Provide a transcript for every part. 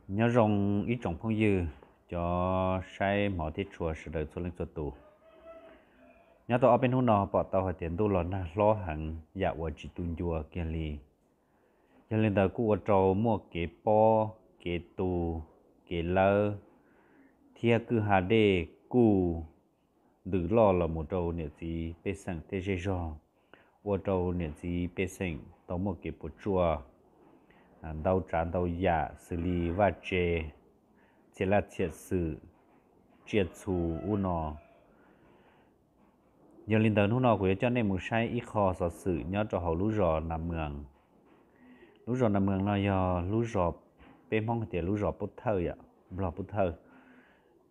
Nyob zoo ib tsoom phooj ywg, cov saib hmov thiab tshua sawv daws txhua leej txhua tus. Nyob tau ob peb hnub no pom tau hais tias ntuj los nag hlob heev, yam uas tsis tu ncua kiag li. Yog li ntawd kuj ua rau muaj kev pob, kev tu, kev lawb, thiab kwj ha dej kuj ntws loj los mus rau niam txiv pej xeem tej zej zog, ua rau niam txiv pej xeem tau muaj kev puas tsuaj ntau tsav ntau yam xws li vaj tse, txhia laj txhia xwm, tsiaj txhu ub no. Yog li ntawd hnub no kuv yuav coj nej mus saib ib qho xov xwm nyob rau hauv lub zos Nas Mwas. Lub zos Nas Mwas no yog lub zos peb Hmoob hais tias lub zos Pub Thawj, Nplog Pub Thawj.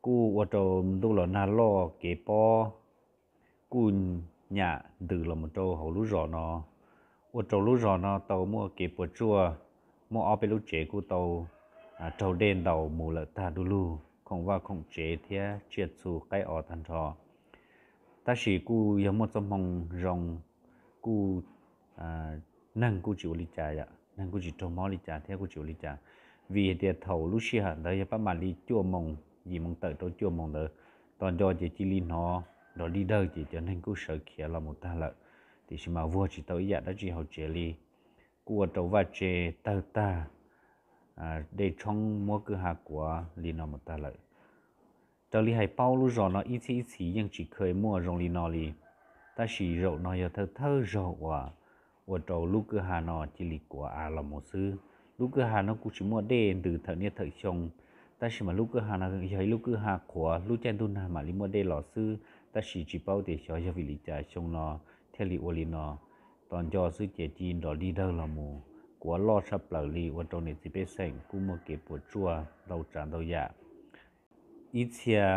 Kuj ua rau ntuj los nag loj kev pob kuj nyam ntws los mus rau hauv lub zos no, ua rau lub zos no tau muaj kev puas tsuaj, muaj ob peb lub tsev kuj tau raug dej ntaus mus lawm tag du lug, khoom vaj khoom tsev thiab tsiaj txhu qaib os tag nrho. Tab sis kuj yog muaj txoj hmoo zoo, kuj neeg kuj tsis ua li cas, neeg kuj tsis raug mob li cas thiab kuj tsis ua li cas. Vim hais tias thaum lub sij hawm ntawd yog pab mam li cuaj moos, yim moos tawm rau cuaj moos ntawd, tos nco ces cia li hnov nrov dig dawg ces cov neeg kuj sawv khiav los mus tag lawm, tiam sis mas vuag tsis tau ib yam dab tsi hauv tsev li. Kuj ua rau vaj tse tawg tag, dej tshoob muab kwj ha kuav li no mus tag lawm. Raws li hais paub lub zos no ib txhiab ib txhis yeej tsis kheev muaj zoo li no li, tab sis zaum no yog thawj thawj zaug uas ua rau lub kwj ha no cia li kuav av los mus xwb. Lub kwj ha no kuj tsis muaj dej ntws thawm niaj thawm xyoo, tab sis mas lub kwj ha no yog ib lub kwj ha qhuav, lub caij ntuj nag mam li muaj dej los xwb, tab sis tsis paub tias xyov yog vim li cas xyoo no thiaj li ua li no. Tos nco xwb ces cia li nrov dig dawg los mus, kuav loj tshaj plaws li ua rau niam txiv pej xeem kuj muaj kev puas tsuaj ntau tsav ntau yam. Ib txhia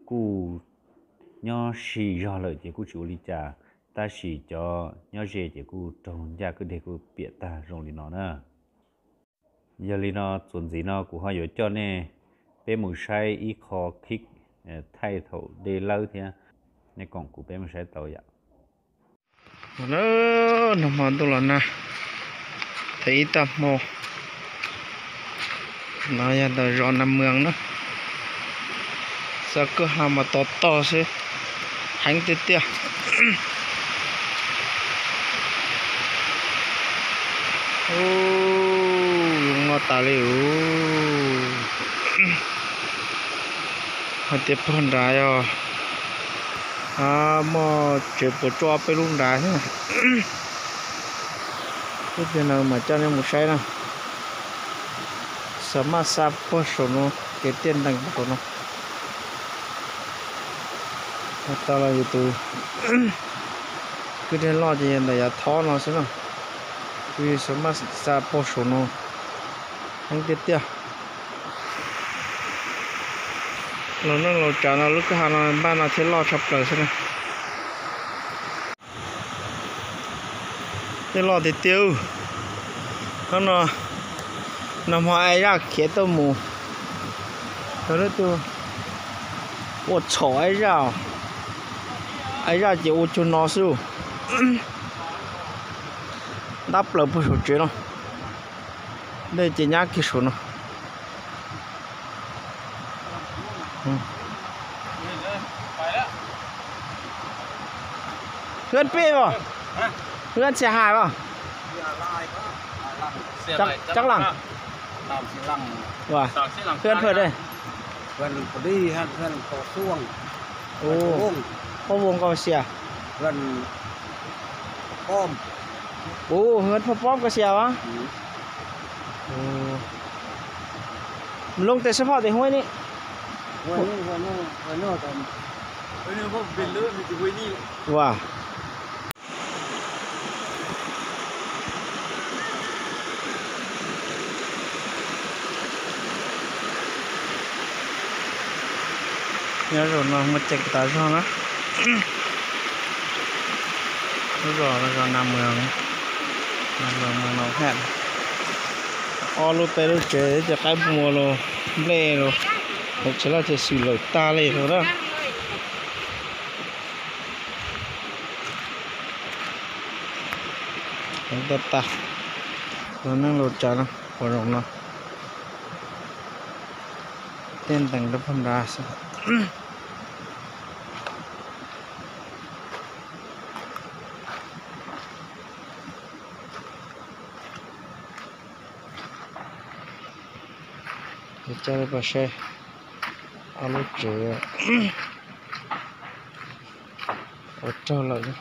kuj nyob si zog lawm ces kuj tsis ua li cas, tab sis cov nyob ze ces kuj raug ncaj kwj deg kuj piam tag zoo li no na. Yog li no txuas ntxiv no kuv ho yuav coj nej peb mus saib ib qho khib thaij thaum dej lawb thiab, nej koom kuv peb mus saib tau yom. Nag hmo ntuj los nag, thaum ib tag hmo no yog ntawm zos Nas Mwas na, xav kwj ha mas tog tog xwb, heev tiag tiag. Ub, zoo no tas li ub. Hais tias puag nrad yog muaj tsev puas tsuaj peb lub nrad thiab. Ib pliag no mam coj nej mus saib na. Xav maj xa puag saum no, kev tiaj ntees puag saum no. Tau los yus tus kwj deg loj ces yog ntawm yav thob no xwb na. Kuv xav maj xa puag saum no, heev tiag tiag. Laus neej laus tsav no lub kwj ha no npaj no thiaj loj tshaj plaws xwb na. Tej loj tiag tiag. Hnub no, nag hmo ai zaj khiav tuaj mus, ua txhaum ai zaj, ai zaj ces ua cuag no xwb. Ntab plaws puag saum tsev no, dej ces nyab kiag saum no. Hwb peb os, hwb xia hais os, cab lees, hwb pawg dej, pob vuag nkaus xia, kuv hwb pawg pob nkaus xia os. Mloog tes xab phom tes huaib ni. Ua, nyob zaum no muaj ceem tas zog na. Lub zos no zos Nas Mwas, Nas Mwas no ha, ob lub peb lub tsev ces qaib muag los nplej los, tsev loj tsev xwm lawm tag li no na. Heev tag tag, laus neej laus tsav no, ua zoo no. Tej ntees rau phab nrad xwb. Coj peb saib ob lub tsev ua raug lawm.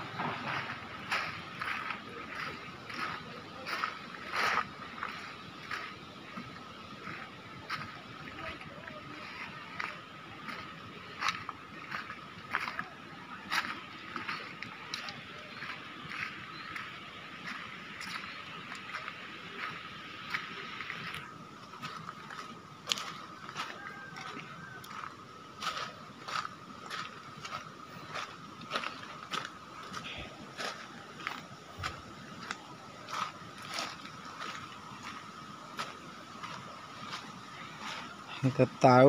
Heev tas tas.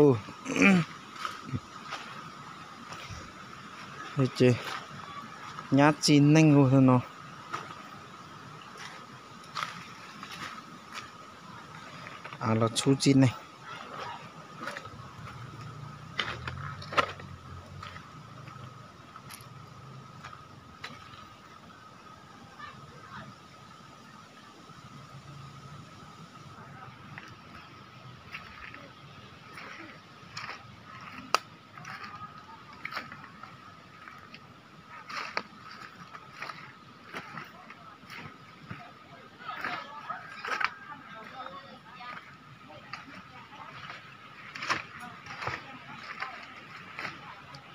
Ces nyab txi neej ua no. Los txhub txi neej.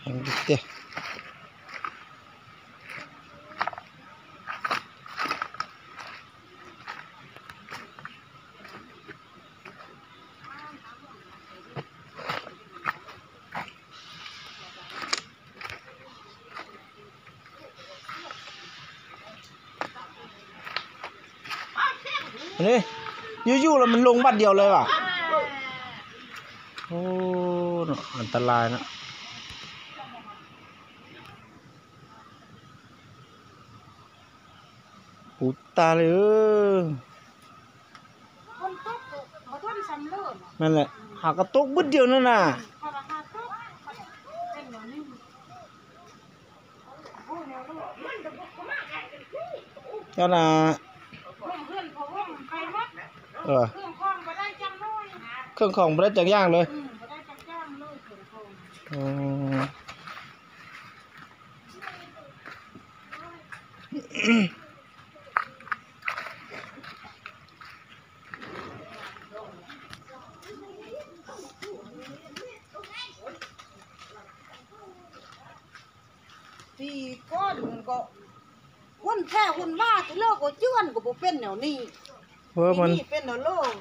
Heev tiag. Yuj yuj los loo npaj diaus lawm as. Antalais na. Puv tag li. Has koj tub bwj diaus no na. Cov na, khawj khoom puas dab ceev yaaj lawm. Tis ko, huv thaj huv vaj tus loj kuv cuab kuv puas pej nyob ni. Pej nyob loj.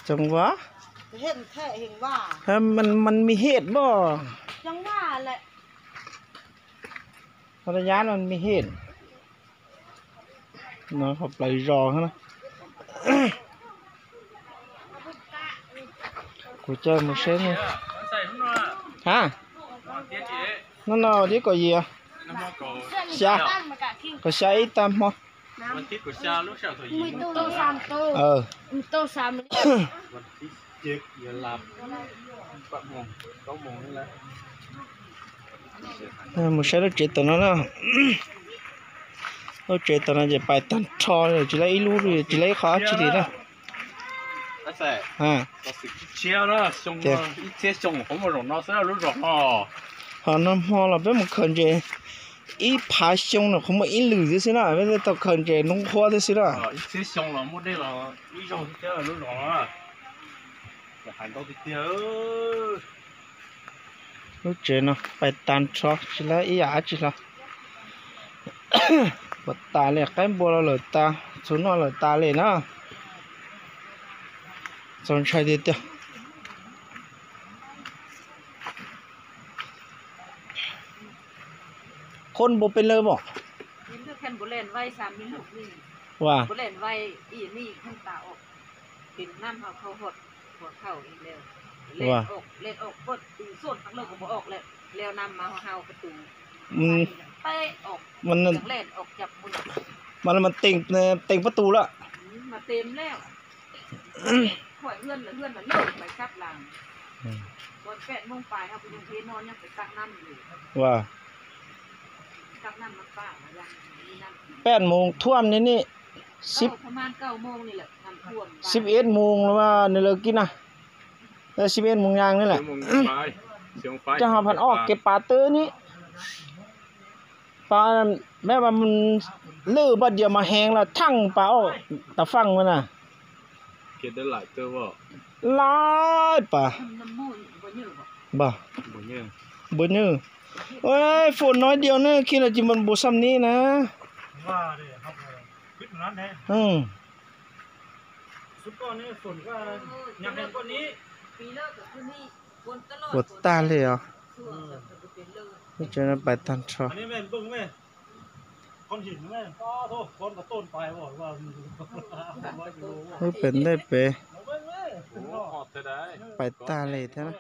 Tsoom vaj,มันมีเหตุบ่ ระยะมันมีเหตุ no qhov plaws zos na. Kuv coj mus saib. Ha, hnub no tim kaum yim, kaum xya ib tag hmo. Mus saib lub tsev tom no na. Lub tsev tom no ces pais tag nrho, tsis lab ib lub, tsis lab ib qho dab tsi li na. Ho nag hmo los peb mus khaws ntses ib phav xyoo no qhov muaj ib lwm thiab xwb na, peb tau khaws ntses noob qhuab thiab xwb na. Lub tsev no pais tag nrho tsis lab ib yam dab tsi hlo. Puas tas li, qaib npua los lawm tas, txhuv noj lawm tas li na. Txaus ntshai tiag tiag. Khuv npua peb lawm mos. Mas mas teem, teem pab tus lawm. Vas, peb moos thuam ne ni, sib ib moos los mas nws lawv kib na, sib ib moos yaas ni lawm. Coj ho phan ob kev pas twb ni, pas meb mas lwj paj dias mas heev los thaj pas ob tau faaj na. Laj pas, npua nywj, foom no dias ne khi los tsis npua xam ni na. Puas tag li os. Pais tag nrho. Wb pem ntej pem, pais tag li thiab.